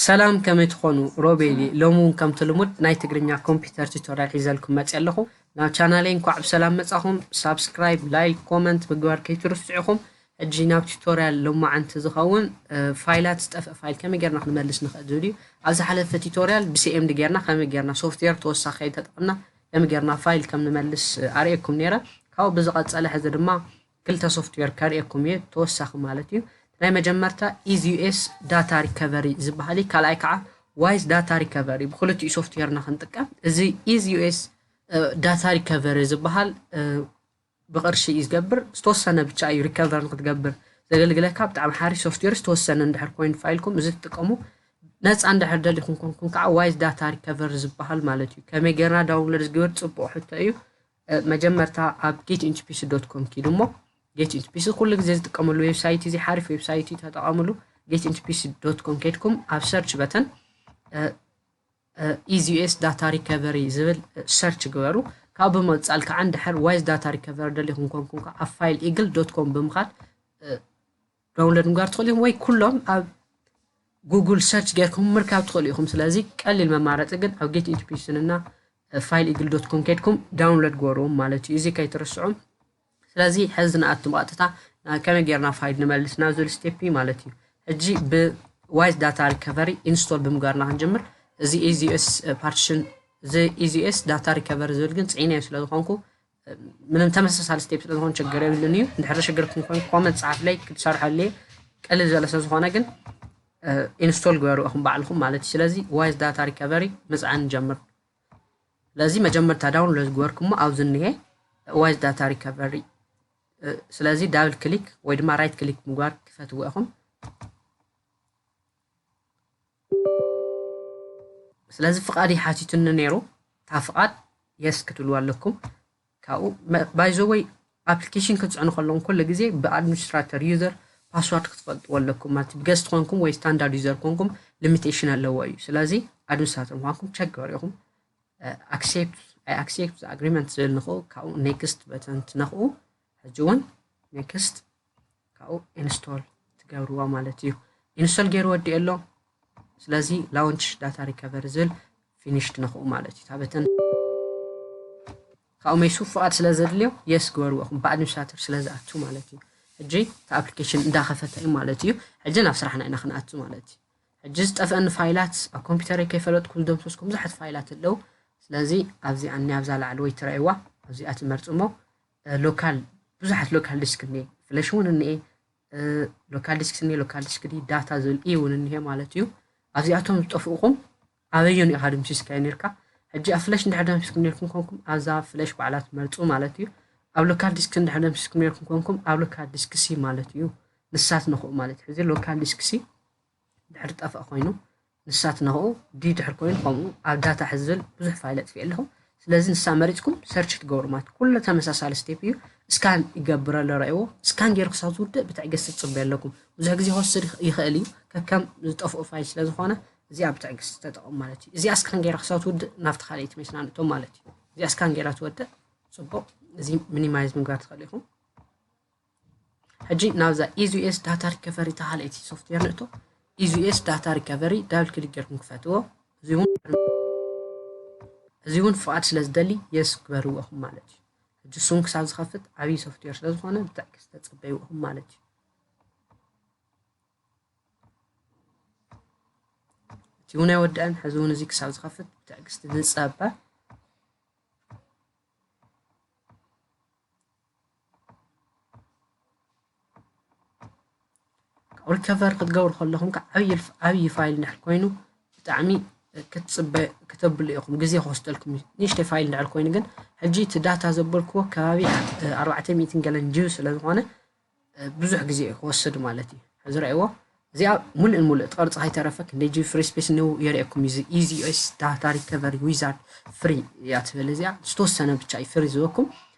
ሰላም፣ ከመይ ትኾኑ? ሮቤል እየ። ሎሚ እውን ከምቲ ልሙድ ናይ ትግርኛ ኮምፒውተር ቱቶሪያል ሒዘልኩም መፅእ ኣለኹ። ናብ ቻናለይ እንኳዕ ብሰላም መጻኹም። ሳብስክራይብ፣ ላይክ፣ ኮመንት ምግባር ከይትርስዑ ኢኹም። ሕጂ ናብ ቱቶሪያል ሎማዓንቲ ዝኸውን እ፣ ፋይላት፣ ዝጠፍአ ፋይል ከመይ ጌርና ክንመልስ ንኽእል ዝብል እዩ። ኣብ ዝሓለፈ ቱቶሪያል ብሲኤምዲ ጌርና ከመይ ጌርና ሶፍትዌር ተወሳኺ ከይተጠቐምና ከመይ ጌርና ፋይል ከም ንመልስ እ፣ ኣርእየኩም ነይረ። ካብኡ ብዝቐጸለ ሕዚ ድማ ክልተ ሶፍትዌር ከርእየኩም እየ፣ ተወሳኺ ማለት እዩ። ናይ መጀመርታ ኢዚ ዩ ኤስ ዳታ ሪከቨሪ ዝበሃል እዩ፣ ካልኣይ ከዓ ዋይዝ ዳታ ሪከቨሪ። ብክልቲኡ ሶፍትዌርና ክንጥቀም። እዚ ኢዚ ዩ ኤስ ዳታ ሪከቨሪ ዝበሃል እ፣ ብቕርሺ እዩ ዝገብር፣ ዝተወሰነ ብቻ እዩ ሪከቨር ንክትገብር ዘገልግለካ። ብጣዕሚ ሓሪፍ ሶፍትዌር፣ ዝተወሰነ እንድሕር ኮይኑ ፋይልኩም እዚ ትጥቀሙ። ነፃ እንድሕር ደሊኹም ኮንኩም ከዓ ዋይዝ ዳታ ሪከቨሪ ዝበሃል ማለት እዩ። ከመይ ጌርና ዳውንሎድ ዝግበር? ፅቡቕ ሕቶ እዩ። እ፣ መጀመርታ ኣብ ጌት ኢንቱ ፒሲ ዶት ኮም ኪዱ እሞ፣ ጌት ኢንቱ ፒሲ ኩሉ ግዜ ዝጥቀመሉ ዌብሳይት እዩ፣ ሓሪፍ ዌብሳይት እዩ፣ ተጠቐምሉ። ጌት ኢንቱ ፒሲ ዶት ኮም ከይድኩም ኣብ ሰርች በተን እ፣ ኢዚ ዩ ኤስ ዳታ ሪከቨሪ ዝብል ሰርች ግበሩ። ካብ ብምቕፃል ከዓ እንድሕር ዋይዝ ዳታ ሪከቨሪ ደሊኹም ኮንኩም ከዓ ኣብ ፋይል ኢግል ዶት ኮም ብምኻድ እ፣ ዳውንሎድ ምግባር ትኽእሉ ኢኹም፣ ወይ ኩሎም ኣብ ጉግል ሰርች ጌርኩም ምርካብ ትኽእሉ ኢኹም። ስለዚ ቀሊል መማረፂ ግን ኣብ ጌት ኢንቱ ፒስን እና ፋይል ኢግል ዶት ኮም ከይድኩም ዳውንሎድ ግበርዎም ማለት እዩ። እዚ ከይትርስዑ። ስለዚ ሕዚ ንኣቱ ብቐጥታ ናብ ከመይ ጌርና ፋይል ንመልስ ናብ ዝብል ስቴፕ እዩ ማለት እዩ። ሕጂ ብዋይዝ ዳታ ሪከቨሪ ኢንስቶል ብምግባርና ክንጀምር። እዚ ኢዚ ዩ ኤስ ፓርቲሽን፣ እዚ ኢዚ ዩ ኤስ ዳታ ሪከቨሪ ዝብል ግን ፅዒነዮ ስለ ዝኾንኩ ምንም ተመሳሳሊ ስቴፕ ስለ ዝኾን ችግር የብልን እዩ። እንድሕር ዘሸግረኩም ኮይኑ ኮመንት ጸሓፉለይ፣ ክትሰርሐሉ እየ። ቀልል ዝበለ ስለ ዝኾነ ግን ኢንስቶል ግበሩ ኢኹም ባዕልኹም ማለት እዩ። ስለዚ ዋይዝ ዳታ ሪከቨሪ ምጽዓን ንጀምር። ስለዚ መጀመርታ ዳውንሎድ ዝገበርኩሞ ኣብዚ እኒሄ ዋይዝ ዳታ ሪከቨሪ። ስለዚ ዳብል ክሊክ ወይ ድማ ራይት ክሊክ ምግባር ክፈትዎ ኢኹም። ስለዚ ፍቓድ እዩ ሓቲቱኒ ነይሩ። እታ ፍቓድ የስ ክትብልዋ ኣለኩም። ካብኡ ባይ ዘ ወይ ኣፕሊኬሽን ክትፅዕኑ ከለኹም ኩሉ ግዜ ብኣድሚኒስትራተር ዩዘር ፓስዋርድ ክትፈልጥዎ ኣለኩም። ማለት ብገስት ኮንኩም ወይ ስታንዳርድ ዩዘር ኮንኩም ሊሚቴሽን ኣለዎ እዩ። ስለዚ ኣድሚኒስትራተር ምዃንኩም ቸክ ግበሩ ኢኹም። ኣክሴፕት ኣይ ኣክሴፕት ኣግሪመንት ዝብል ንኽኡ፣ ካብኡ ኔክስት በተን ትነኽኡ። ሕጂ እውን ኔክስት ካብኡ ኢንስቶል ትገብርዎ ማለት እዩ። ኢንስቶል ገይሩ ወዲኡ ኣሎ። ስለዚ ላውንች ዳታ ሪከቨሪ ዝብል ፊኒሽድ ንኽኡ ማለት እዩ። እታ በተን ካብኡ መይሱ ፍቓድ ስለ ዘድልዮ የስ ግበርዎ ኢኹም፣ ብኣድሚኒስትራተር ስለ ዝኣቱ ማለት እዩ። ሕጂ እቲ ኣፕሊኬሽን እንዳኸፈተ እዩ ማለት እዩ። ሕጂ ናብ ስራሕና ኢና ክንኣቱ ማለት እዩ። ሕጂ ዝጠፍአኒ ፋይላት ኣብ ኮምፒውተረይ ከይፈለጥኩ ዝደምሰስኩም ብዙሓት ፋይላት ኣለዉ። ስለዚ ኣብዚ ኣኒ ኣብዛ ላዕለወይ ትረእይዋ ኣብዚኣ ትመርፁ እሞ እ፣ ሎካል ብዙሓት ሎካል ዲስክ እኒኤ፣ ፍለሽ እውን እኒኤ፣ እ፣ ሎካል ዲስክ እኒኤ፣ ሎካል ዲስክ ዲ ዳታ ዝብል ኢ እውን እኒሄ ማለት እዩ። ኣብዚኣቶም ዝጠፍኡኹም ኣበየኑ ኢኻ ድምሲስካዮ ነርካ? ሕጂ ኣብ ፍለሽ እንድሕር ደምሲስኩም ነርኩም ኮንኩም ኣብዛ ፍለሽ ባዕላ ትመርፁ ማለት እዩ። ኣብ ሎካል ዲስክ እንድሕር ደምሲስኩም ነርኩም ኮንኩም ኣብ ሎካል ዲስክ ሲ ማለት እዩ። ንሳ ትነኽኡ ማለት እዩ። ሕዚ ሎካል ዲስክ ሲ ድሕር ጠፍኣ ኮይኑ ንሳ ትነኽኡ፣ ዲ ድሕር ኮይኑ ከምኡ ኣብ ዳታ ሕዚ ዝብል ብዙሕ ፋይል ኣጥፊኤ ኣለኹ። ስለዚ ንሳ መሪፅኩም ሰርች ትገብሩ ማለት ኩሉ ተመሳሳሊ ስቴፕ እዩ። ስካን ይገብር ኣሎ፣ ረእይዎ። ስካን ገይሩ ክሳብ ዝውድእ ብትዕግስቲ ትፅበዩ ኣለኩም። ብዙሕ ግዜ ክወስድ ይኽ- ይኽእል እዩ፣ ከከም ዝጠፍኡ ፋይል ስለ ዝኾነ እዚኣ ብትዕግስቲ ተጠቐሙ ማለት እዩ። እዚኣ ስካን ገይራ ክሳብ ትውድእ ናብቲ ካልኣይቲ ሜስና ንእቶ ማለት እዩ። እዚኣ ስካን ገይራ ትወድእ። ፅቡቕ፣ እዚ ሚኒማይዝ ምግባር ትኽእሉ ኢኹም። ሕጂ ናብዛ ኢዚ ዩ ኤስ ዳታ ሪከቨሪ ተሃለይቲ ሶፍትዌር ንእቶ። ኢዚ ዩ ኤስ ዳታ ሪከቨሪ ዳብል ክሊክ ጌርኩም ክፈትዎ። እዚ እውን እዚ እውን ፍቓድ ስለ ዝደሊ የስ ግበርዎ ኢኹም ማለት እዩ። ሕጂ እሱን ክሳብ ዝኸፍት ዓብዪ ሶፍትዌር ስለ ዝኾነ ብትዕግስቲ ተጸበይዎ ኢኹም ማለት እዩ። እቲ እውን ኣይወደአን። ሕዚ እውን እዚ ክሳብ ዝኸፍት ብትዕግስቲ ንጸበ። ሪከቨር ክትገብሩ ከለኹም ከዓ ዓብዪ ዓብዪ ፋይል እንድሕር ኮይኑ ብጣዕሚ ክትፅበ ክተብሉ ኢኹም። ግዜ ክወስደልኩም እዩ። ንእሽተይ ፋይል እንድሕር ኮይኑ ግን ሕጂ እቲ ዳታ ዘበልክዎ ከባቢ ኣርባዕተ ሚእትን ገለን ጂቢ ስለ ዝኾነ ብዙሕ ግዜ እዩ ክወስድ ማለት እዩ። ሕዚ ረእይዎ፣ እዚኣ ሙሉእ ንሙሉእ እቲ ቅርፂ ከይተረፈ ክንደይ ጂቢ ፍሪ ስፔስ እኒው የርእየኩም እዩ። እዚ ኢዚ ዩ ኤስ ዳታ ሪከቨሪ ዊዛርድ ፍሪ እያ ትብል እዚኣ። ዝተወሰነ ብቻ እዩ ፍሪ ዝህበኩም።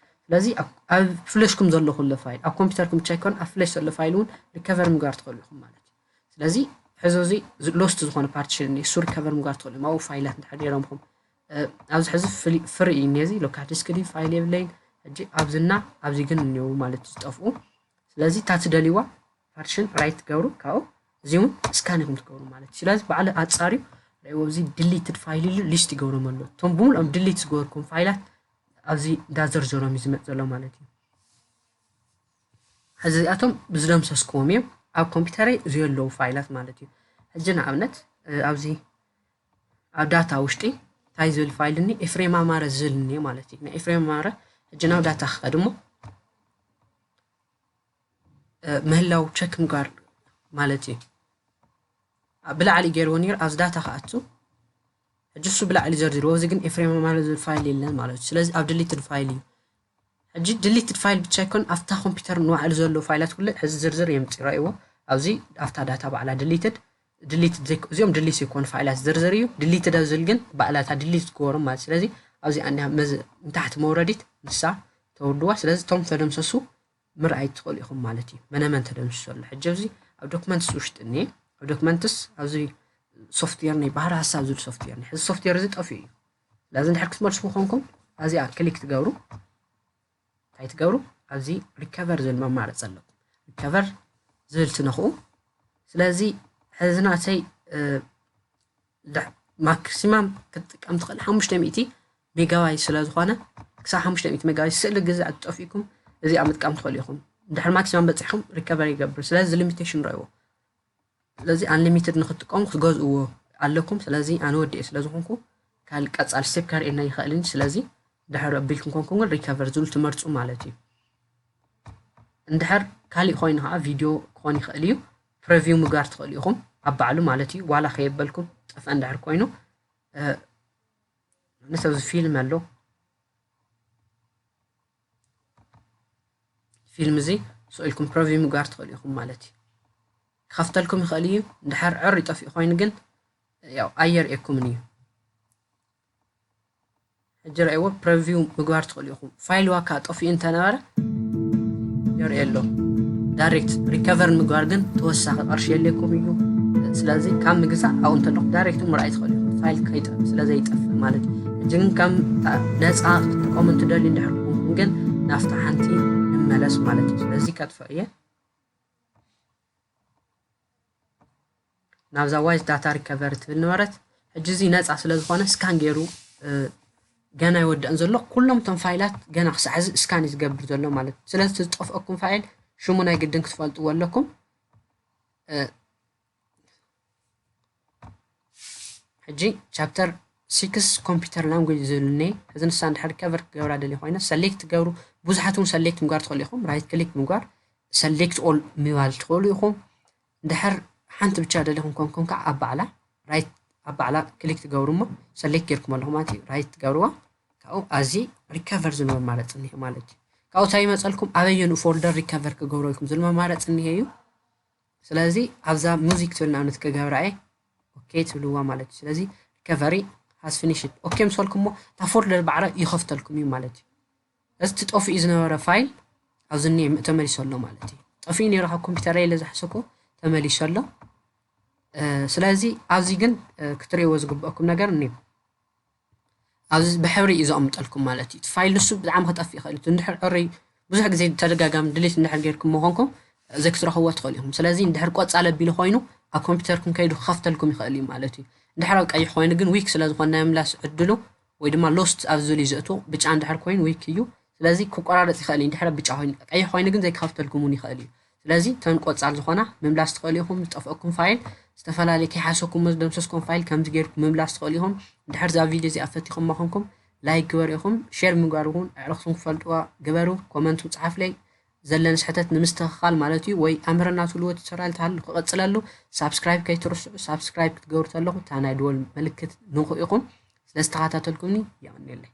ስለዚ ኣብ ኣብ ፍለሽኩም ዘሎ ኩሉ ፋይል ኣብ ኮምፒውተርኩም ብቻ ኣይኮን ኣብ ፍለሽ ዘሎ ፋይል እውን ሪከቨር ምግባር ትኽእሉ ኢኹም ማለት እዩ። ስለዚ ሕዚ እዚ ሎስት ዝኾነ ፓርቲሽን እኒኦ እሱ ሪከቨር ምግባር ትኽእሉ ኢኹም። ኣብኡ ፋይላት እንድሕር ነይሮምኹም ኣብዚ ሕዚ ፍሪ እዩ እኒኦ እዚ ሎካል ዲስክ ድዩ ፋይል የብለይን። ሕጂ ኣብዝና ኣብዚ ግን እኒኦ ማለት እዩ ዝጠፍኡ። ስለዚ እታ ትደልይዋ ፓርቲሽን ራይት ትገብሩ ካብኡ እዚ እውን ስካን ኢኹም ትገብሩ ማለት እዩ። ስለዚ ባዕሉ ኣጻርዩ ርኢዎ፣ እዚ ዲሊትድ ፋይል ኢሉ ሊስት ይገብሮም ኣሎ። እቶም ብምልኦም ድሊት ዝገበርኩም ፋይላት ኣብዚ እንዳዘርዘሮም እዩ ዝመጽእ ዘሎ ማለት እዩ። ሕዚ እዚኣቶም ብዝደምሰስክዎም እዮም ኣብ ኮምፒውተረይ ዘለዉ ፋይላት ማለት እዩ። ሕጂ ንኣብነት ኣብዚ ኣብ ዳታ ውሽጢ እንታይ ዝብል ፋይል እኒ ኤፍሬም ኣማረ ዝብል እኒ ማለት እዩ። ናይ ኤፍሬም ኣማረ ሕጂ ናብ ዳታ ክኸድ እሞ ምህላው ቸክ ምግባር ማለት እዩ። ብላዕሊ ገይርዎ ነይሩ ኣብዚ ዳታ ክኣቱ ሕጂ እሱ ብላዕሊ ዘርዚርዎ፣ እዚ ግን ኤፍሬም ኣማረ ዝብል ፋይል የለን ማለት እዩ። ስለዚ ኣብ ድሊትድ ፋይል እዩ። ሕጂ ድሊትድ ፋይል ብቻ ይኮን ኣብታ ኮምፒውተር ንባዕሉ ዘለዉ ፋይላት ኩሉ ሕዚ ዝርዝር የምፅእ። ረእይዎ ኣብዚ ኣብታ ዳታ ባዕላ ድሊትድ ድሊት እዚኦም ድሊት ዘይኮኑ ፋይላት ዝርዝር እዩ። ድሊትድ ኣብ ዝብል ግን ባዕላታ ድሊት ዝገበሮም ማለት። ስለዚ ኣብዚ ኣንያ ንታሕቲ መውረዲት ንሳ ተውድዋ። ስለዚ እቶም ተደምሰሱ ምርኣይ ትኽእሉ ኢኹም ማለት እዩ። መነመን ተደምስሱ ኣሎ ሕጂ ኣብዚ ኣብ ዶክመንትስ ውሽጢ እኒ ኣብ ዶክመንትስ ኣብዚ ሶፍትዌር ናይ ባህሪ ሀሳብ ዝብል ሶፍትዌር ሕዚ ሶፍትዌር እዚ ጠፊኡ እዩ። ስለዚ እንድሕር ክትመልሱ ኮንኩም ኣዚኣ ክሊክ ትገብሩ እንታይ ትገብሩ ኣብዚ ሪከቨር ዝብል መማረፂ ኣለኩም። ሪከቨር ዝብል ትነኽኡ። ስለዚ ሕዚ ናተይ ማክሲማም ክትጥቀም ትኽእል ሓሙሽተ ሚእቲ ሜጋባይት ስለ ዝኾነ ክሳብ ሓሙሽተ ሚእቲ ሜጋባይት ስእሊ ግዜ ኣትጠፊእኩም እዚኣ ምጥቃም ትኽእሉ ኢኹም። እንድሕር ማክሲማም በፂሕኩም ሪከቨር ይገብር። ስለዚ ሊሚቴሽን ረእይዎ። ስለዚ ኣንሊሚትድ ንክትጥቀሙ ክትገዝእዎ ኣለኩም። ስለዚ ኣነ ወዲኤ ስለ ዝኾንኩ ካልእ ቀፃል ስቴፕ ከርእየና ይኽእል እንጂ ስለዚ ድሕር ኣቢልኩም ኮንኩም ግን ሪከቨር ዝብል ትመርፁ ማለት እዩ። እንድሕር ካሊእ ኮይኑ ከዓ ቪድዮ ክኾን ይኽእል እዩ። ፕሪቪው ምግባር ትኽእሉ ኢኹም ኣብ ባዕሉ ማለት እዩ። ዋላ ከየበልኩም ጠፍአ እንድሕር ኮይኑ ንሰብ እዚ ፊልም ኣሎ ፊልም እዚ ስኢልኩም ፕሪቪው ምግባር ትኽእሉ ኢኹም ማለት እዩ። ክኸፍተልኩም ይኽእል እዩ። እንድሕር ዕር ይጠፍኡ ኮይኑ ግን ያው ኣየር ኤኩምን እዩ። ሕጂ ረእይዎ ፕሪቪው ምግባር ትኽእሉ ኢኹም። ፋይል ዋካ ጠፊኡ እንተነበረ የርእየሎ ዳይሬክት ሪከቨር ምግባር ግን ተወሳኺ ቅርሺ የድልየኩም እዩ። ስለዚ ካብ ምግዛእ ኣብኡ እንተለኹም ዳይሬክት ምርኣይ ትኽእሉ ኢኹም። ፋይል ከይጠፍ ስለ ዘይጠፍእ ማለት እዩ። ሕጂ ግን ከም ነፃ ክትጥቀሙ እንትደልዩ እንድሕር ኮንኩም ግን ናብታ ሓንቲ ንመለስ ማለት እዩ። ስለዚ ከጥፍኦ እየ። ናብዛ ዋይዝ ዳታ ሪከቨሪ ትብል ነበረት። ሕጂ እዚ ነፃ ስለ ዝኾነ ስካን ገይሩ ገና ይወደእን ዘሎ። ኩሎም እቶም ፋይላት ገና ክሳዕ ሕዚ ስካን እዩ ዝገብር ዘሎ ማለት እዩ። ስለዚ እቲ ዝጠፍአኩም ፋይል ሽሙ ናይ ግድን ክትፈልጥዎ ኣለኩም። ሕጂ ቻፕተር ሲክስ ኮምፒውተር ላንጉጅ ዝብል እኒሄ። ሕዚ ንሳ እንድሕር ሪከቨር ክገብራ ደልየ ኮይነ ሰሌክት ትገብሩ ብዙሓት እውን ሰሌክት ምግባር ትኽእሉ ኢኹም። ራይት ክሊክ ምግባር ሰሌክት ኦል ምባል ትኽእሉ ኢኹም። እንድሕር ሓንቲ ብቻ ደሊኹም ኮንኩም ከዓ ኣብ ባዕላ ራይት ኣብ ባዕላ ክሊክ ትገብሩ እሞ ሰሌክት ጌርኩም ኣለኹም ማለት እዩ። ራይት ትገብርዋ ካብኡ ኣዚ ሪከቨር ዝብል መማረፂ እኒሄ ማለት እዩ። ካብኡ እንታይ ይመፀልኩም? ኣበየኑ ፎልደር ሪከቨር ክገብሮ ኢልኩም ዝብል መማረፂ እኒሄ እዩ። ስለዚ ኣብዛ ሙዚክ ትብል ንኣብነት ክገብራ እየ ኦኬ ትብልዋ ማለት እዩ። ስለዚ ሪከቨሪ ሃስ ፊኒሽድ ኦኬ ምስ በልኩሞ እታ ፎልደር ባዕላ ይኸፍተልኩም እዩ ማለት እዩ። እዚ ጠፊኡ ዝነበረ ፋይል ኣብዚ እኒሄ ተመሊሱ ኣሎ ማለት እዩ። ጠፊኡ ነይሩ ካብ ኮምፒውተር ኢለ ዝሓሰብኩ ተመሊሱ ኣሎ። ስለዚ ኣብዚ ግን ክትሪእዎ ዝግበአኩም ነገር እኒ ኣብዚ ብሕብሪ እዩ ዘቐምጠልኩም ማለት እዩ። እቲ ፋይል ንሱ ብጣዕሚ ክጠፍእ ይኽእል እዩ። እንድሕር ዕሪ ብዙሕ ግዜ ተደጋጋሚ ድሊት እንድሕር ጌርኩም ምኾንኩም ዘይክትረኽብዎ ትኽእሉ ኢኹም። ስለዚ እንድሕር ቆፃል ኣቢሉ ኮይኑ ኣብ ኮምፒውተርኩም ከይዱ ክኸፍተልኩም ይኽእል እዩ ማለት እዩ። እንድሕር ኣብ ቀይሕ ኮይኑ ግን ዊክ ስለ ዝኾነ ናይ ምላስ ዕድሉ ወይ ድማ ሎስት ኣብ ዝብል እዩ ዘእትዎ። ብጫ እንድሕር ኮይኑ ዊክ እዩ። ስለዚ ክቆራረፅ ይኽእል እዩ። እንድሕር ብጫ ኮይኑ ቀይሕ ኮይኑ ግን ዘይክኸፍተልኩም እውን ይኽእል እዩ። ስለዚ እተን ቆፃል ዝኾና ምምላስ ትኽእሉ ኢኹም። ዝጠፍአኩም ፋይል ዝተፈላለዩ ከይሓሰብኩሞ ዝደምሰስኩም ፋይል ከምዚ ጌርኩም ምምላስ ትኽእሉ ኢኹም። እንድሕር እዛ ቪድዮ እዚኣ ፈቲኹማ ኮንኩም ላይክ ግበሩ ኢኹም። ሼር ምግባር እውን ኣዕርኽቱም ክፈልጥዋ ግበሩ። ኮመንት ውፅሓፍለይ ዘለንስ ሕተት ንምስትኽኻል ማለት እዩ። ወይ ኣምህረና ትብልዎ ትሰራል ተሃሉ ክቐፅለሉ ሳብስክራይብ ከይትርስዑ። ሳብስክራይብ ክትገብሩ ተለኹም እታ ናይ ድወል ምልክት ንኹ ኢኹም። ስለዝተኸታተልኩምኒ የቐንየለይ።